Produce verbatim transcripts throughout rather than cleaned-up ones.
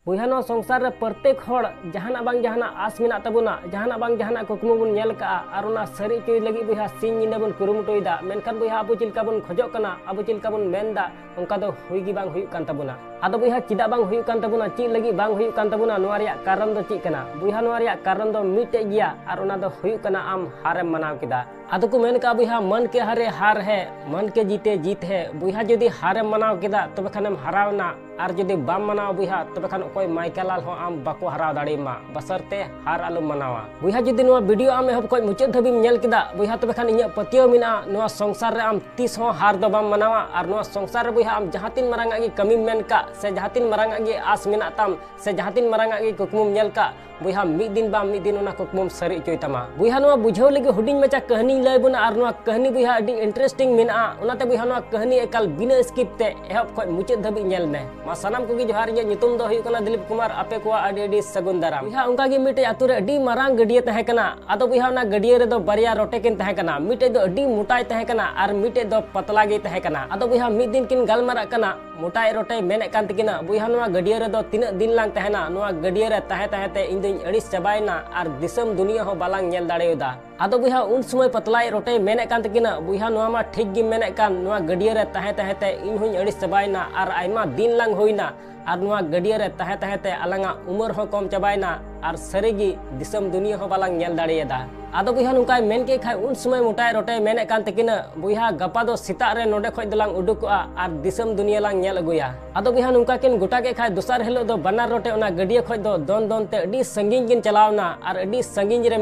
ᱵᱚᱭᱦᱟ, ᱱᱚᱣᱟ ᱥᱚᱝᱥᱟᱨ ᱨᱮ ᱯᱨᱚᱛᱮᱠ ᱦᱚᱲ ᱡᱟᱦᱟᱱᱟᱜ ᱵᱟᱝ ᱡᱟᱦᱟᱱᱟᱜ ᱟᱥ ᱢᱮᱱᱟᱜ ᱛᱟᱵᱚᱱᱟ, ᱡᱟᱦᱟᱱᱟᱜ ᱵᱟᱝ ᱡᱟᱦᱟᱱᱟᱜ ᱠᱩᱠᱢᱩ ᱵᱚᱱ ᱧᱮᱞ ᱠᱟᱜᱼᱟ, ᱟᱨ ᱚᱱᱟ ᱥᱟᱹᱨᱤ ᱦᱚᱪᱚᱭ ᱞᱟᱹᱜᱤᱫ ᱵᱚᱭᱦᱟ ᱥᱤᱧ ᱧᱤᱫᱟᱹ ᱵᱚᱱ ᱠᱩᱨᱩᱢᱩᱴᱩᱭᱮᱫᱟ᱾ ᱢᱮᱱᱠᱷᱟᱱ ᱵᱚᱭᱦᱟ, ᱟᱵᱚ ᱪᱮᱫ ᱞᱮᱠᱟ ᱵᱚᱱ ᱠᱷᱚᱡᱚᱜ ᱠᱟᱱᱟ, ᱟᱵᱚ ᱪᱮᱫ ᱞᱮᱠᱟ ᱵᱚᱱ ᱢᱮᱱᱫᱟ, ᱚᱱᱠᱟ ᱫᱚ ᱦᱩᱭ ᱜᱮ ᱵᱟᱝ ᱦᱩᱭᱩᱜ ᱠᱟᱱ ᱛᱟᱵᱚᱱᱟ᱾ ᱟᱫᱚ ᱵᱚᱭᱦᱟ, ᱪᱮᱫᱟᱜ ᱵᱟᱝ ᱦᱩᱭᱩᱜ ᱠᱟᱱ ᱛᱟᱵᱚᱱᱟ, ᱪᱮᱫ ᱞᱟᱹᱜᱤᱫ ᱵᱟᱝ ᱦᱩᱭᱩᱜ ᱠᱟᱱ ᱛᱟᱵᱚᱱᱟ, ᱱᱚᱣᱟ ᱨᱮᱭᱟᱜ ᱠᱟᱨᱚᱱ ᱫᱚ ᱪᱮᱫ ᱠᱟᱱᱟ? ᱵᱚᱭᱦᱟ, ᱱᱚᱣᱟ ᱨᱮᱭᱟᱜ ᱠᱟᱨᱚᱱ ᱫᱚ ᱢᱤᱫᱴᱮᱡ ᱜᱮᱭᱟ, ᱟᱨ ᱚᱱᱟ ᱫᱚ ᱦᱩᱭᱩᱜ ᱠᱟᱱᱟ ᱟᱢ ᱦᱟᱨᱮᱢ ᱢᱟᱱᱟᱣ ᱠᱮᱫᱟ᱾ ᱟᱫᱚ ᱠᱚ ᱢᱮᱱ ᱠᱟᱜᱼᱟ ᱵᱚᱭᱦᱟ, ᱢᱟᱱ ᱠᱮ ᱦᱟᱨᱮ ᱦᱟᱨ ᱦᱮ, ᱢᱟᱱ ᱠᱮ ᱡᱤᱛᱮ ᱡᱤᱛ ᱦᱮ᱾ ᱵᱚᱭᱦᱟ, ᱡᱩᱫᱤ ᱦᱟᱨᱮᱢ ᱢᱟᱱᱟᱣ ᱠᱮᱫᱟ, ᱛᱚᱵᱮ ᱠᱷᱟᱱᱮᱢ ᱦᱟᱨᱟᱣᱱᱟ, ᱟᱨ ᱡᱩᱫᱤ ᱵᱟᱢ ᱢᱟᱱᱟᱣᱟ ᱵᱚᱭᱦᱟ, ᱛᱚᱵᱮ ᱠᱷᱟᱱ ᱚᱠᱚᱭ ᱢᱟᱭᱠᱟᱞᱟᱞ ᱦᱚᱸ ᱟᱢ ᱵᱟᱠᱚ ᱦᱟᱨᱟᱣ ᱫᱟᱲᱮᱭᱟᱢᱟ᱾ ᱵᱟᱥᱟᱨᱛᱮ ᱦᱟᱨ ᱟᱞᱚᱢ ᱢᱟᱱᱟᱣᱟ᱾ ᱵᱚᱭᱦᱟ, ᱡᱩᱫᱤ ᱱᱚᱣᱟ ᱵᱷᱤᱰᱤᱭᱳ ᱟᱢ ᱮᱦᱚᱵ ᱠᱷᱚᱱ ᱢᱩᱪᱟᱹᱫ ᱫᱷᱟᱹᱵᱤᱡ ᱧᱮᱞ ᱠᱮᱫᱟ ᱵᱚᱭᱦᱟ, ᱛᱚᱵᱮ ᱠᱷᱟᱱ ᱤᱧᱟᱹᱜ ᱯᱟᱹᱛᱭᱟᱹᱣ ᱢᱮᱱᱟᱜᱼᱟ, ᱱᱚᱣᱟ ᱥᱚᱝᱥᱟᱨ ᱨᱮ ᱟᱢ ᱛᱤᱥ ᱦᱚᱸ ᱦᱟᱨ ᱫᱚ ᱵᱟᱢ ᱢᱟᱱᱟᱣᱟ᱾ ᱟᱨ ᱱᱚᱣᱟ ᱥᱚᱝᱥᱟᱨ ᱨᱮ ᱵᱚᱭᱦᱟ, ᱟᱢ ᱡᱟᱦᱟᱸ ᱛᱤᱱ ᱢᱟᱨᱟᱝ ᱟᱜ ᱜᱮ ᱠᱟᱹᱢᱤᱢ ᱢᱮᱱ ᱠᱟᱜ, ᱥᱮ ᱡᱟᱦᱟᱸ ᱛᱤᱱ ᱢᱟᱨᱟᱝ ᱟᱜ ᱜᱮ ᱟᱥ ᱢᱮᱱᱟᱜ ᱛᱟᱢ, ᱥᱮ ᱡᱟᱦᱟᱸ ᱛᱤᱱ ᱢᱟᱨᱟᱝ ᱟᱜ ᱜᱮ ᱠᱩᱠᱢᱩᱢ ᱧᱮᱞ ᱠᱟᱜ, ᱵᱚᱭᱦᱟ, ᱢᱤᱫ ᱫᱤᱱ ᱵᱟᱝ ᱢᱤᱫ ᱫᱤᱱ ᱚᱱᱟ ᱠᱩᱠᱢᱩᱢ ᱥᱟᱹᱨᱤ ᱦᱚᱪᱚᱭ ᱛᱟᱢᱟ᱾ ᱵᱚᱭᱦᱟ, ᱱᱚᱣᱟ ᱵᱩᱡᱷᱟᱹᱣ ᱞᱟᱹᱜᱤᱫ ᱦᱩᱰᱤᱧ ᱢᱟᱪᱷᱟ ᱠᱟᱹᱦᱱᱤᱧ ᱞᱟᱹᱭ ᱵᱚᱱᱟ, ᱟᱨ ᱱᱚᱣᱟ ᱠᱟᱹᱦᱱᱤ ᱵᱚᱭᱦᱟ ᱟᱹᱰᱤ interesting ᱢᱮᱱᱟᱜᱼᱟ, ᱚᱱᱟᱛᱮ ᱵᱚᱭᱦᱟ, ᱱᱚᱣᱟ ᱠᱟᱹᱦᱱᱤ ᱮᱠᱟᱞ ᱵᱤᱱᱟᱹ skip ᱛᱮ ᱮᱦᱚᱵ ᱠᱷᱚᱱ ᱢᱩᱪᱟᱹᱫ ᱫᱷᱟᱹᱵᱤᱡ ᱧᱮᱞ ᱢᱮ᱾ ᱢᱟ ᱥᱟᱱᱟᱢ ᱠᱚᱜᱮ ᱡᱚᱦᱟᱨ, ᱤᱧᱟᱹᱜ ᱧᱩᱛᱩᱢ ᱫᱚ ᱦᱩᱭᱩᱜ ᱠᱟᱱᱟ ᱫᱤᱞᱤᱯ ᱠᱩᱢᱟᱨ᱾ ᱟᱯᱮ ᱠᱚᱣᱟᱜ ᱟᱹᱰᱤ ᱟᱹᱰᱤ ᱥᱟᱹᱜᱩᱱ ᱫᱟᱨᱟᱢ᱾ ᱵᱚᱭᱦᱟ, ᱚᱱᱠᱟ ᱜᱮ ᱢᱤᱫᱴᱮᱡ ᱟᱛᱳ ᱨᱮ ᱟᱹᱰᱤ ᱢᱟᱨᱟᱝ ᱜᱟᱹᱰᱭᱟᱹ ᱛᱟᱦᱮᱸ ᱠᱟᱱᱟ᱾ ᱟᱫᱚ ᱵᱚᱭᱦᱟ, ᱚᱱᱟ ᱜᱟᱹᱰᱭᱟᱹ ᱨᱮᱫᱚ ᱵᱟᱨᱭᱟ ᱨᱚᱴᱮ ᱠᱤᱱ ᱛᱟᱦᱮᱸ ᱠᱟᱱᱟ, ᱢᱤᱫᱴᱮᱡ ᱫᱚ ᱟᱹᱰᱤ ᱢᱚᱴᱟᱭ ᱛᱟᱦᱮᱸ ᱠᱟᱱᱟ ᱟᱨ ᱢᱤᱫᱴᱮᱡ ᱫᱚ ᱯᱟᱛᱞᱟ ᱜᱮᱭ ᱛᱟᱦᱮᱸ ᱠᱟᱱᱟ᱾ ᱟᱫᱚ ᱵᱚᱭᱦᱟ, ᱢᱤᱫ ᱫᱤᱱ ᱠᱤᱱ ᱜᱟᱞᱢᱟᱨᱟᱜ ᱠᱟᱱᱟ᱾ ᱢᱚᱴᱟᱭ ᱨᱚᱴᱮᱭ ᱢᱮᱱᱮᱫ ᱠᱟᱱ ᱛᱟᱹᱠᱤᱱᱟ, ᱵᱚᱭᱦᱟ, ᱱᱚᱣᱟ ᱜᱟᱹᱰᱭᱟᱹ ᱨᱮᱫᱚ ᱛᱤᱱᱟᱹᱜ ᱫᱤᱱ ᱞᱟᱝ ᱛᱟᱦᱮᱱᱟ? ᱱᱚᱣᱟ ᱜᱟᱹᱰᱭᱟᱹ ᱨᱮ ᱛᱟᱦᱮᱸ ᱛᱟᱦᱮᱸ ᱛᱮ ᱤᱧ ᱫᱚᱧ ᱟᱹᱲᱤᱥ ᱪᱟᱵᱟᱭᱮᱱᱟ ᱟᱨ ᱫᱤᱥᱚᱢ ᱫᱩᱱᱤᱭᱟᱹ ᱦᱚᱸ ᱵᱟᱞᱟᱝ ᱧᱮᱞ ᱫᱟᱲᱮᱭᱟᱫᱟ᱾ ᱟᱫᱚ ᱵᱚᱭᱦᱟ, ᱩᱱ ᱥᱚᱢᱚᱭ ᱯᱟᱛᱞᱟᱭ ᱨᱚᱴᱮᱭ ᱢᱮᱱᱮᱫ ᱠᱟᱱ ᱛᱟᱹᱠᱤᱱᱟ, ᱵᱚᱭᱦᱟ, ᱱᱚᱣᱟ ᱢᱟ ᱴᱷᱤᱠ ᱜᱮᱢ ᱢᱮᱱᱮᱫ ᱠᱟᱱ, ᱱᱚᱣᱟ ᱜᱟᱹᱰᱭᱟᱹ ᱨᱮ ᱛᱟᱦᱮᱸ ᱛᱟᱦᱮᱸ ᱛᱮ ᱤᱧ ᱦᱚᱧ ᱟᱹᱲᱤᱥ ᱪᱟᱵᱟᱭᱮᱱᱟ ᱟᱨ ᱟᱭᱢᱟ ᱫᱤᱱ ᱞᱟᱝ ᱦᱩᱭᱱᱟ ᱟᱨ ᱱᱚᱣᱟ ᱜᱟᱹᱰᱭᱟᱹ ᱨᱮ ᱛᱟᱦᱮᱸ ᱛᱟᱦᱮᱸ ᱛᱮ ᱟᱞᱟᱝᱟᱜ ᱩᱢᱟᱹᱨ ᱦᱚᱸ ᱠᱚᱢ ᱪᱟᱵᱟᱭᱮᱱᱟ ᱟᱨ ᱥᱟᱹᱨᱤ ᱜᱮ ᱫᱤᱥᱚᱢ ᱫᱩᱱᱤᱭᱟᱹ ᱦᱚᱸ ᱵᱟᱞᱟᱝ ᱧᱮᱞ ᱫᱟᱲᱮᱭᱟᱫᱟ᱾ ᱟᱫᱚ ᱵᱚᱭᱦᱟ, ᱱᱚᱝᱠᱟᱭ ᱢᱮᱱ ᱠᱮᱫ ᱠᱷᱟᱡ ᱩᱱ ᱥᱚᱢᱚᱭ ᱢᱚᱴᱟᱭ ᱨᱚᱴᱮᱭ ᱢᱮᱱᱮᱫ ᱠᱟᱱ ᱛᱟᱹᱠᱤᱱᱟ, ᱵᱚᱭᱦᱟ, ᱜᱟᱯᱟ ᱫᱚ ᱥᱮᱛᱟᱜ ᱨᱮ ᱱᱚᱰᱮ ᱠᱷᱚᱡ ᱫᱚᱞᱟᱝ ᱩᱰᱩᱠᱚᱜᱼᱟ ᱟᱨ ᱫᱤᱥᱚᱢ ᱫᱩᱱᱤᱭᱟᱹ ᱞᱟᱝ ᱧᱮᱞ ᱟᱹᱜᱩᱭᱟ᱾ ᱟᱫᱚ ᱵᱚᱭᱦᱟ, ᱱᱚᱝᱠᱟ ᱠᱤᱱ ᱜᱚᱴᱟ ᱠᱮᱫ ᱠᱷᱟᱡ ᱫᱚᱥᱟᱨ ᱦᱤᱞᱳᱜ ᱫᱚ ᱵᱟᱱᱟᱨ ᱨᱚᱴᱮ ᱚᱱᱟ ᱜᱟᱹᱰᱭᱟᱹ ᱠᱷᱚᱡ ᱫᱚ ᱫᱚᱱ ᱫᱚᱱ ᱛᱮ ᱟᱹᱰᱤ ᱥᱟᱺᱜᱤᱧ ᱠᱤᱱ ᱪᱟᱞᱟᱣᱱᱟ ᱟᱨ ᱟᱹᱰᱤ ᱥᱟᱺᱜᱤᱧ ᱨᱮ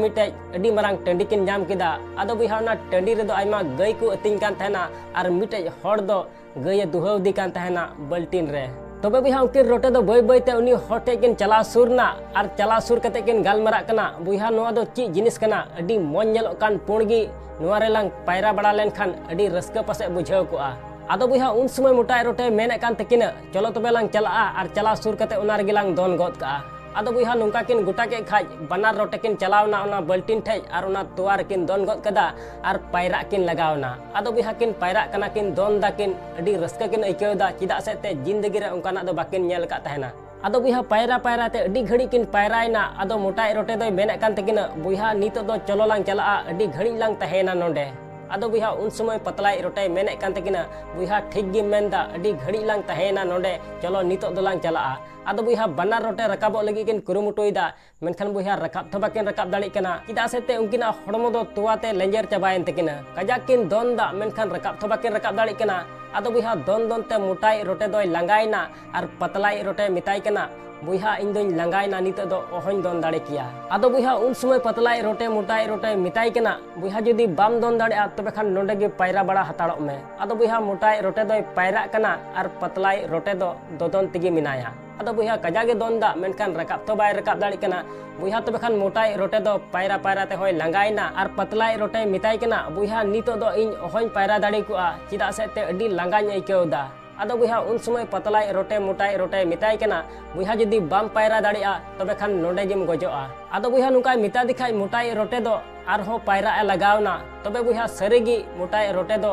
ᱢᱤᱫᱴᱮᱡ ᱟᱹᱰᱤ ᱢᱟᱨᱟᱝ ᱴᱟᱺᱰᱤ ᱠᱤᱱ ᱧᱟᱢ ᱠᱮᱫᱟ᱾ ᱟᱫᱚ ᱵᱚᱭᱦᱟ, ᱚᱱᱟ ᱴᱟᱺᱰᱤ ᱨᱮᱫᱚ ᱟᱭᱢᱟ ᱜᱟᱹᱭ ᱠᱚ ᱟᱹᱛᱤᱧ ᱠᱟᱱ ᱛᱟᱦᱮᱱᱟ ᱟᱨ ᱢᱤᱫᱴᱮᱡ ᱦᱚᱲ ᱫᱚ ᱜᱟᱹᱭ ᱮ ᱫᱩᱦᱟᱹᱣ ᱤᱫᱤ ᱠᱟᱱ ᱛᱟᱦᱮᱱᱟ ᱵᱟᱹᱞᱴᱤᱱ ᱨᱮ᱾ ᱛᱚᱵᱮ ᱵᱚᱭᱦᱟ, ᱩᱱᱠᱤᱱ ᱨᱚᱴᱮ ᱫᱚ ᱵᱟᱹᱭ ᱵᱟᱹᱭ ᱛᱮ ᱩᱱᱤ ᱦᱚᱲ ᱴᱷᱮᱡ ᱠᱤᱱ ᱪᱟᱞᱟᱣ ᱥᱩᱨ ᱱᱟ ᱟᱨ ᱪᱟᱞᱟᱣ ᱥᱩᱨ ᱠᱟᱛᱮ ᱠᱤᱱ ᱜᱟᱞᱢᱟᱨᱟᱜ ᱠᱟᱱᱟ, ᱵᱚᱭᱦᱟ, ᱱᱚᱣᱟ ᱫᱚ ᱪᱮᱫ ᱡᱤᱱᱤᱥ ᱠᱟᱱᱟ? ᱟᱹᱰᱤ ᱢᱚᱡᱽ ᱧᱮᱞᱚᱜ ᱠᱟᱱ ᱯᱩᱸᱰ ᱜᱮ, ᱱᱚᱣᱟ ᱨᱮᱞᱟᱝ ᱯᱟᱭᱨᱟ ᱵᱟᱲᱟ ᱞᱮᱱᱠᱷᱟᱱ ᱟᱹᱰᱤ ᱨᱟᱹᱥᱠᱟᱹ ᱯᱟᱥᱮᱡ ᱵᱩᱡᱷᱟᱹᱣ ᱠᱚᱜᱼᱟ᱾ ᱟᱫᱚ ᱵᱚᱭᱦᱟ, ᱩᱱ ᱥᱚᱢᱚᱭ ᱢᱚᱴᱟᱭ ᱨᱚᱴᱮ ᱢᱮᱱᱮᱫ ᱠᱟᱱ ᱛᱟᱹᱠᱤᱱᱟ, ᱪᱚᱞᱚ ᱛᱚᱵᱮ ᱞᱟᱝ ᱪᱟᱞᱟᱜᱼᱟ ᱟᱨ ᱪᱟᱞᱟᱣ ᱥᱩᱨ ᱠᱟᱛᱮ ᱚᱱᱟ ᱨᱮᱜᱮ ᱞᱟᱝ ᱫᱚᱱ ᱜᱚᱫ ᱠᱟᱜᱼᱟ᱾ ᱟᱫᱚ ᱵᱚᱭᱦᱟ, ᱱᱚᱝᱠᱟ ᱠᱤᱱ ᱜᱚᱴᱟ ᱠᱮᱫ ᱠᱷᱟᱡ ᱵᱟᱱᱟᱨ ᱨᱚᱴᱮ ᱠᱤᱱ ᱪᱟᱞᱟᱣ ᱮᱱᱟ ᱚᱱᱟ ᱵᱟᱹᱞᱴᱤᱱ ᱴᱷᱮᱡ ᱟᱨ ᱚᱱᱟ ᱛᱚᱣᱟ ᱨᱮᱠᱤᱱ ᱫᱚᱱ ᱜᱚᱫ ᱠᱮᱫᱟ ᱟᱨ ᱯᱟᱭᱨᱟᱜ ᱠᱤᱱ ᱞᱟᱜᱟᱣ ᱮᱱᱟ᱾ ᱟᱫᱚ ᱵᱚᱭᱦᱟ, ᱠᱤᱱ ᱯᱟᱭᱨᱟᱜ ᱠᱟᱱᱟ, ᱠᱤᱱ ᱫᱚᱱ ᱫᱟᱠᱤᱱ, ᱟᱹᱰᱤ ᱨᱟᱹᱥᱠᱟᱹ ᱠᱤᱱ ᱟᱹᱭᱠᱟᱹᱣ ᱮᱫᱟ, ᱪᱮᱫᱟᱜ ᱥᱮ ᱛᱮ ᱡᱤᱱᱫᱮᱜᱤ ᱨᱮ ᱚᱱᱠᱟᱱᱟᱜ ᱫᱚ ᱵᱟᱠᱤᱱ ᱧᱮᱞ ᱟᱠᱟᱫ ᱛᱟᱦᱮᱱᱟ᱾ ᱟᱫᱚ ᱵᱚᱭᱦᱟ, ᱯᱟᱭᱨᱟ ᱯᱟᱭᱨᱟ ᱛᱮ ᱟᱹᱰᱤ ᱜᱷᱟᱹᱲᱤᱡ ᱠᱤᱱ ᱯᱟᱭᱨᱟᱭᱮᱱᱟ᱾ ᱟᱫᱚ ᱢᱚᱴᱟᱭᱤᱡ ᱨᱚᱴᱮ ᱫᱚᱭ ᱢᱮᱱᱮᱫ ᱠᱟᱱ ᱛᱟᱹᱠᱤᱱᱟ, "ᱵᱚᱭᱦᱟ, ᱱᱤᱛᱚᱜ ᱫᱚ ᱪᱚᱞᱚ ᱞᱟᱝ ᱪᱟᱞᱟᱜᱼᱟ, ᱟᱹᱰᱤ ᱜᱷᱟᱹᱲᱤᱡ ᱞᱟᱝ ᱛᱟᱦᱮᱸᱭᱮᱱᱟ ᱱᱚᱰᱮ᱾" ᱟᱫᱚ ᱵᱚᱭᱦᱟ, ᱩᱱ ᱥᱚᱢᱚᱭ ᱯᱟᱛᱞᱟᱭᱤᱡ ᱨᱚᱴᱮᱭ ᱢᱮᱱᱮᱫ ᱠᱟᱱ ᱛᱟᱹᱠᱤᱱᱟ, "ᱵᱚᱭᱦᱟ, ᱴᱷᱤᱠ ᱜᱮᱢ ᱢᱮᱱᱫᱟ, ᱟᱹᱰᱤ ᱜᱷᱟᱹᱲᱤᱡ ᱞᱟᱝ ᱛᱟᱦᱮᱸᱭᱮᱱᱟ ᱱᱚᱰᱮ, ᱪᱚᱞᱚ ᱱᱤᱛᱚᱜ ᱫᱚᱞᱟᱝ ᱪᱟᱞᱟᱜᱼᱟ᱾" ᱟᱫᱚ ᱵᱚᱭᱦᱟ, ᱵᱟᱱᱟᱨ ᱨᱚᱴᱮ ᱨᱟᱠᱟᱵᱚᱜ ᱞᱟᱹᱜᱤᱫ ᱠᱤᱱ ᱠᱩᱨᱩᱢᱩᱴᱩᱭᱮᱫᱟ, ᱢᱮᱱᱠᱷᱟᱱ ᱵᱚᱭᱦᱟ, ᱨᱟᱠᱟᱵ ᱛᱚ ᱵᱟᱹᱠᱤᱱ ᱨᱟᱠᱟᱵ ᱫᱟᱲᱮᱭᱟᱜ ᱠᱟᱱᱟ, ᱪᱮᱫᱟᱜ ᱥᱮ ᱛᱮ ᱩᱱᱠᱤᱱᱟᱜ ᱦᱚᱲᱢᱚ ᱫᱚ ᱛᱚᱣᱟ ᱛᱮ ᱞᱮᱸᱡᱮᱨ ᱪᱟᱵᱟᱭᱮᱱ ᱛᱟᱹᱠᱤᱱᱟ᱾ ᱠᱟᱡᱟᱠ ᱠᱤᱱ ᱫᱚᱱ ᱫᱟ, ᱢᱮᱱᱠᱷᱟᱱ ᱨᱟᱠᱟᱵ ᱛᱚ ᱵᱟᱹᱠᱤᱱ ᱨᱟᱠᱟᱵ ᱫᱟᱲᱮᱭᱟᱜ ᱠᱟᱱᱟ᱾ ᱟᱫᱚ ᱵᱚᱭᱦᱟ, ᱫᱚᱱ ᱫᱚᱱ ᱛᱮ ᱢᱚᱴᱟᱭᱤᱡ ᱨᱚᱴᱮ ᱫᱚᱭ ᱞᱟᱸᱜᱟᱭᱮᱱᱟ ᱟᱨ ᱯᱟᱛᱞᱟᱭᱤᱡ ᱨᱚᱴᱮ ᱢᱮᱛᱟᱭ ᱠᱟᱱᱟ, "ᱵᱚᱭᱦᱟ, ᱤᱧ ᱫᱚᱧ ᱞᱟᱸᱜᱟᱭᱮᱱᱟ, ᱱᱤᱛᱚᱜ ᱫᱚ ᱚᱦᱚᱧ ᱫᱚᱱ ᱫᱟᱲᱮ ᱠᱮᱭᱟ᱾" ᱟᱫᱚ ᱵᱚᱭᱦᱟ, ᱩᱱ ᱥᱚᱢᱚᱭ ᱯᱟᱛᱞᱟᱭᱤᱡ ᱨᱚᱴᱮ ᱢᱚᱴᱟᱭᱤᱡ ᱨᱚᱴᱮ ᱢᱮᱛᱟᱭ ᱠᱟᱱᱟ, "ᱵᱚᱭᱦᱟ, ᱡᱩᱫᱤ ᱵᱟᱢ ᱫᱚᱱ ᱫᱟᱲᱮᱭᱟᱜᱼᱟ, ᱛᱚᱵᱮ ᱠᱷᱟᱱ ᱱᱚᱰᱮ ᱜᱮ ᱯᱟᱭᱨᱟ ᱵᱟᱲᱟ ᱦᱟᱛᱟᱲᱚᱜ ᱢᱮ᱾" ᱟᱫᱚ ᱵᱚᱭᱦᱟ, ᱢᱚᱴᱟᱭᱤᱡ ᱨᱚᱴᱮ ᱫᱚᱭ ᱯᱟᱭᱨᱟᱜ ᱠᱟᱱᱟ ᱟᱨ ᱯᱟᱛᱞᱟᱭᱤᱡ ᱨᱚᱴᱮ ᱫᱚ ᱫᱚᱫᱚᱱ ᱛᱮᱜᱮ ᱢᱮᱱᱟᱭᱟ᱾ ᱟᱫᱚ ᱵᱚᱭᱦᱟ, ᱠᱟᱡᱟᱠ ᱜᱮ ᱫᱚᱱ ᱫᱟ, ᱢᱮᱱᱠᱷᱟᱱ ᱨᱟᱠᱟᱵ ᱛᱚ ᱵᱟᱭ ᱨᱟᱠᱟᱵ ᱫᱟᱲᱮᱭᱟᱜ ᱠᱟᱱᱟ᱾ ᱵᱚᱭᱦᱟ, ᱛᱚᱵᱮ ᱠᱷᱟᱱ ᱢᱚᱴᱟᱭᱤᱡ ᱨᱚᱴᱮ ᱫᱚ ᱯᱟᱭᱨᱟ ᱯᱟᱭᱨᱟ ᱛᱮᱦᱚᱸᱭ ᱞᱟᱸᱜᱟᱭᱮᱱᱟ ᱟᱨ ᱯᱟᱛᱞᱟᱭᱤᱡ ᱨᱚᱴᱮᱭ ᱢᱮᱛᱟᱭ ᱠᱟᱱᱟ, "ᱵᱚᱭᱦᱟ, ᱱᱤᱛᱚᱜ ᱫᱚ ᱤᱧ ᱚᱦᱚᱧ ᱯᱟᱭᱨᱟ ᱫᱟᱲᱮ ᱠᱚᱜᱼᱟ, ᱪᱮᱫᱟᱜ ᱥᱮ ᱛᱮ ᱟᱹᱰᱤ ᱞᱟᱸᱜᱟᱧ ᱟᱹᱭᱠᱟᱹᱣ ᱫᱟ᱾" ᱟᱫᱚ ᱵᱚᱭᱦᱟ, ᱩᱱ ᱥᱚᱢᱚᱭ ᱯᱟᱛᱞᱟᱭᱤᱡ ᱨᱚᱴᱮ ᱢᱚᱴᱟᱭᱤᱡ ᱨᱚᱴᱮᱭ ᱢᱮᱛᱟᱭ ᱠᱟᱱᱟ, "ᱵᱚᱭᱦᱟ, ᱡᱩᱫᱤ ᱵᱟᱢ ᱯᱟᱭᱨᱟ ᱫᱟᱲᱮᱭᱟᱜᱼᱟ, ᱛᱚᱵᱮ ᱠᱷᱟᱱ ᱱᱚᱰᱮ ᱜᱮᱢ ᱜᱚᱡᱚᱜᱼᱟ᱾" ᱟᱫᱚ ᱵᱚᱭᱦᱟ, ᱱᱚᱝᱠᱟᱭ ᱢᱮᱛᱟ ᱫᱮ ᱠᱷᱟᱡ ᱢᱚᱴᱟᱭᱤᱡ ᱨᱚᱴᱮ ᱫᱚ ᱟᱨᱦᱚᱸ ᱯᱟᱭᱨᱟᱜ ᱮ ᱞᱟᱜᱟᱣ ᱮᱱᱟ᱾ ᱛᱚᱵᱮ ᱵᱚᱭᱦᱟ, ᱥᱟᱹᱨᱤ ᱜᱮ ᱢᱚᱴᱟᱭᱤᱡ ᱨᱚᱴᱮ ᱫᱚ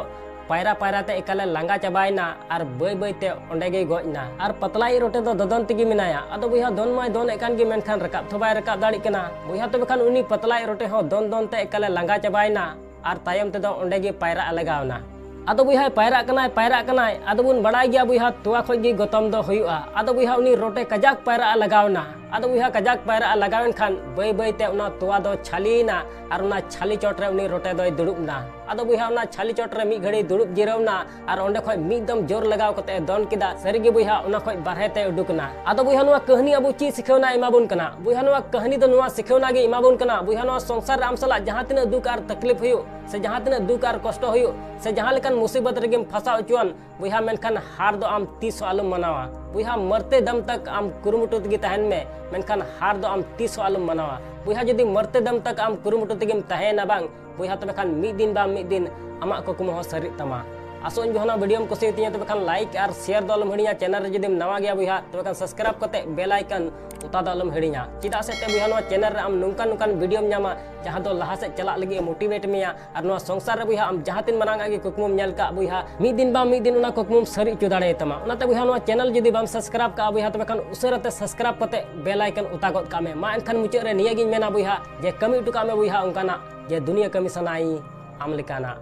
ᱯᱟᱭᱨᱟ ᱯᱟᱭᱨᱟ ᱛᱮ ᱮᱠᱟᱞᱮ ᱞᱟᱸᱜᱟ ᱪᱟᱵᱟᱭᱮᱱᱟ ᱟᱨ ᱵᱟᱹᱭ ᱵᱟᱹᱭ ᱛᱮ ᱚᱸᱰᱮ ᱜᱮᱭ ᱜᱚᱡ ᱮᱱᱟ᱾ ᱟᱨ ᱯᱟᱛᱞᱟᱭᱤᱡ ᱨᱚᱴᱮ ᱫᱚ ᱫᱚᱫᱚᱱ ᱛᱮᱜᱮ ᱢᱮᱱᱟᱭᱟ᱾ ᱟᱫᱚ ᱵᱚᱭᱦᱟ, ᱫᱚᱱ ᱢᱟᱭ ᱫᱚᱱᱮᱫ ᱠᱟᱱ ᱜᱮ, ᱢᱮᱱᱠᱷᱟᱱ ᱨᱟᱠᱟᱵ ᱛᱚ ᱵᱟᱭ ᱨᱟᱠᱟᱵ ᱫᱟᱲᱮᱭᱟᱜ ᱠᱟᱱᱟ᱾ ᱵᱚᱭᱦᱟ, ᱛᱚᱵᱮ ᱠᱷᱟᱱ ᱩᱱᱤ ᱯᱟᱛᱞᱟᱭᱤᱡ ᱨᱚᱴᱮ ᱦᱚᱸ ᱫᱚᱱ ᱫᱚᱱ ᱛᱮ ᱮᱠᱟᱞᱮ ᱞᱟᱸᱜᱟ ᱪᱟᱵᱟᱭᱮᱱᱟ ᱟᱨ ᱛᱟᱭᱚᱢ ᱛᱮᱫᱚ ᱚᱸᱰᱮ ᱜᱮ ᱯᱟᱭᱨᱟᱜ ᱮ ᱞᱟᱜᱟᱣ ᱮᱱᱟ᱾ ᱟᱫᱚ ᱵᱚᱭᱦᱟᱭ ᱯᱟᱭᱨᱟᱜ ᱠᱟᱱᱟᱭ, ᱯᱟᱭᱨᱟᱜ ᱠᱟᱱᱟᱭ, ᱟᱫᱚ ᱵᱚᱱ ᱵᱟᱲᱟᱭ ᱜᱮᱭᱟ ᱵᱚᱭᱦᱟ, ᱛᱚᱣᱟ ᱠᱷᱚᱡ ᱜᱮ ᱜᱚᱛᱚᱢ ᱫᱚ ᱦᱩᱭᱩᱜᱼᱟ᱾ ᱟᱫᱚ ᱵᱚᱭᱦᱟ, ᱩᱱᱤ ᱨᱚᱴᱮ ᱠᱟᱡᱟᱠ ᱯᱟᱭᱨᱟᱜ ᱮ ᱞᱟᱜᱟᱣ ᱮᱱᱟ᱾ ᱟᱫᱚ ᱵᱚᱭᱦᱟ, ᱠᱟᱡᱟᱠ ᱯᱟᱭᱨᱟᱜ ᱮ ᱞᱟᱜᱟᱣ ᱮᱱ ᱠᱷᱟᱱ ᱵᱟᱹᱭ ᱵᱟᱹᱭ ᱛᱮ ᱚᱱᱟ ᱛᱚᱣᱟ ᱫᱚ ᱪᱷᱟᱹᱞᱤᱭᱮᱱᱟ ᱟᱨ ᱚᱱᱟ ᱪᱷᱟᱹᱞᱤ ᱪᱚᱴ ᱨᱮ ᱩᱱᱤ ᱨᱚᱴᱮ ᱫᱚᱭ ᱫᱩᱲᱩᱵ ᱮᱱᱟ᱾ ᱟᱫᱚ ᱵᱚᱭᱦᱟ, ᱚᱱᱟ ᱪᱷᱟᱹᱞᱤ ᱪᱚᱴ ᱨᱮ ᱢᱤᱫ ᱜᱷᱟᱹᱲᱤ ᱫᱩᱲᱩᱵ ᱡᱤᱨᱟᱹᱣ ᱮᱱᱟ ᱟᱨ ᱚᱸᱰᱮ ᱠᱷᱚᱡ ᱢᱤᱫ ᱫᱚᱢ ᱡᱳᱨ ᱞᱟᱜᱟᱣ ᱠᱟᱛᱮ ᱮ ᱫᱚᱱ ᱠᱮᱫᱟ᱾ ᱥᱟᱹᱨᱤ ᱜᱮ ᱵᱚᱭᱦᱟ, ᱚᱱᱟ ᱠᱷᱚᱡ ᱵᱟᱨᱦᱮ ᱛᱮ ᱩᱰᱩᱠ ᱮᱱᱟ᱾ ᱟᱫᱚ ᱵᱚᱭᱦᱟ, ᱱᱚᱣᱟ ᱠᱟᱹᱦᱱᱤ ᱟᱵᱚ ᱪᱮᱫ ᱥᱤᱠᱷᱟᱹᱣᱱᱟ ᱮᱢᱟ ᱵᱚᱱ ᱠᱟᱱᱟ? ᱵᱚᱭᱦᱟ, ᱱᱚᱣᱟ ᱠᱟᱹᱦᱱᱤ ᱫᱚ ᱱᱚᱣᱟ ᱥᱤᱠᱷᱟᱹᱣᱱᱟ ᱜᱮ ᱮᱢᱟ ᱵᱚᱱ ᱠᱟᱱᱟ, ᱵᱚᱭᱦᱟ, ᱱᱚᱣᱟ ᱥᱚᱝᱥᱟᱨ ᱨᱮ ᱟᱢ ᱥᱟᱞᱟᱜ ᱡᱟᱦᱟᱸ ᱛᱤᱱᱟᱹᱜ ᱫᱩᱠ ᱟᱨ ᱛᱟᱠᱞᱤᱯ ᱦᱩᱭᱩᱜ, ᱥᱮ ᱡᱟᱦᱟᱸ ᱛᱤᱱᱟᱹᱜ ᱫᱩᱠ ᱟᱨ ᱠᱚᱥᱴᱚ ᱦᱩᱭᱩᱜ, ᱥᱮ ᱡᱟᱦᱟᱸ ᱞᱮᱠᱟᱱ ᱢᱩᱥᱤᱵᱚᱛ ᱨᱮᱜᱮᱢ ᱯᱷᱟᱸᱥᱟᱣ ᱦᱚᱪᱚᱣᱟᱱ, ᱵᱚᱭᱦᱟ, ᱢᱮᱱᱠᱷᱟᱱ ᱦᱟᱨ ᱫᱚ ᱟᱢ ᱛᱤᱥ ᱦᱚᱸ ᱟᱞᱚᱢ ᱢᱟᱱᱟᱣᱟ᱾ ᱵᱚᱭᱦᱟ, ᱢᱟᱨᱛᱮ ᱫᱟᱢ ᱛᱟᱠ ᱟᱢ ᱠᱩᱨᱩᱢᱩᱴᱩ ᱛᱮᱜᱮ ᱛᱟᱦᱮᱱ ᱢᱮ, ᱢᱮᱱᱠᱷᱟᱱ ᱦᱟᱨ ᱫᱚ ᱟᱢ ᱛᱤᱥ ᱦᱚᱸ ᱟᱞᱚᱢ ᱢᱟᱱᱟᱣᱟ᱾ ᱵᱚᱭᱦᱟ, ᱡᱩᱫᱤ ᱢᱟᱨᱛᱮ ᱫᱟᱢ ᱛᱟᱠ ᱟᱢ ᱠᱩᱨᱩᱢᱩᱴᱩ ᱛᱮᱜᱮᱢ ᱛᱟᱦᱮᱸᱭᱮᱱᱟ ᱵᱟᱝ, ᱵᱚᱭᱦᱟ, ᱛᱚᱵᱮ ᱠᱷᱟᱱ ᱢᱤᱫ ᱫᱤᱱ ᱵᱟᱝ ᱢᱤᱫ ᱫᱤᱱ ᱟᱢᱟᱜ ᱠᱩᱠᱢᱩ ᱦᱚᱸ ᱥᱟᱹᱨᱤᱜ ᱛᱟᱢᱟ᱾ ᱟᱥᱚᱜ ᱟᱹᱧ ᱵᱚᱭᱦᱟ ᱱᱚᱣᱟ video ᱢ ᱠᱩᱥᱤᱭᱟᱛᱤᱧᱟ, ᱛᱚᱵᱮ ᱠᱷᱟᱱ like ᱟᱨ share ᱫᱚ ᱟᱞᱚᱢ ᱦᱤᱲᱤᱧᱟ᱾ Channel ᱨᱮ ᱡᱩᱫᱤᱢ ᱱᱟᱣᱟ ᱜᱮᱭᱟ ᱵᱚᱭᱦᱟ, ᱛᱚᱵᱮ ᱠᱷᱟᱱ subscribe ᱠᱟᱛᱮ bell icon ᱚᱛᱟ ᱫᱚ ᱟᱞᱚᱢ ᱦᱤᱲᱤᱧᱟ᱾ ᱪᱮᱫᱟᱜ ᱥᱮ ᱛᱮ ᱵᱚᱭᱦᱟ ᱱᱚᱣᱟ channel ᱨᱮ ᱟᱢ ᱱᱚᱝᱠᱟᱱ ᱱᱚᱝᱠᱟᱱ video ᱢ ᱧᱟᱢᱟ, ᱡᱟᱦᱟᱸ ᱫᱚ ᱞᱟᱦᱟ ᱥᱮᱫ ᱪᱟᱞᱟᱜ ᱞᱟᱹᱜᱤᱫ ᱮ motivate ᱢᱮᱭᱟ᱾ ᱟᱨ ᱱᱚᱣᱟ ᱥᱚᱝᱥᱟᱨ ᱨᱮ ᱵᱚᱭᱦᱟ ᱟᱢ ᱡᱟᱦᱟᱸ ᱛᱤᱱ ᱢᱟᱨᱟᱝ ᱟᱜ ᱜᱮ ᱠᱩᱠᱢᱩᱢ ᱧᱮᱞ ᱠᱟᱜ ᱵᱚᱭᱦᱟ, ᱢᱤᱫ ᱫᱤᱱ ᱵᱟᱝ ᱢᱤᱫ ᱫᱤᱱ ᱚᱱᱟ ᱠᱩᱠᱢᱩᱢ ᱥᱟᱹᱨᱤ ᱦᱚᱪᱚ ᱫᱟᱲᱮᱭᱟᱛᱟᱢᱟ᱾ ᱚᱱᱟᱛᱮ ᱵᱚᱭᱦᱟ ᱱᱚᱣᱟ channel ᱡᱩᱫᱤ ᱵᱟᱢ subscribe ᱠᱟᱜᱼᱟ ᱵᱚᱭᱦᱟ, ᱛᱚᱵᱮ ᱠᱷᱟᱱ ᱩᱥᱟᱹᱨᱟ ᱛᱮ subscribe ᱠᱟᱛᱮ bell icon ᱚᱛᱟ ᱜᱚᱫ ᱠᱟᱜ ᱢᱮ᱾ ᱢᱟ ᱮᱱᱠᱷᱟᱱ ᱢᱩᱪᱟᱹᱫ ᱨᱮ ᱱᱤᱭᱟᱹ ᱜᱤᱧ ᱢᱮᱱᱟ ᱵᱚᱭᱦᱟ, ᱡᱮ ᱠᱟᱹᱢᱤ ᱦᱚᱴᱚ ᱠᱟᱜ ᱢᱮ ᱵᱚᱭᱦᱟ ᱚᱱᱠᱟᱱᱟᱜ, ᱡᱮ ᱫᱩᱱᱤᱭᱟᱹ ᱠᱟᱹᱢᱤ ᱥᱟᱱᱟᱭᱤᱧ ᱟᱢ ᱞᱮᱠᱟᱱᱟᱜ᱾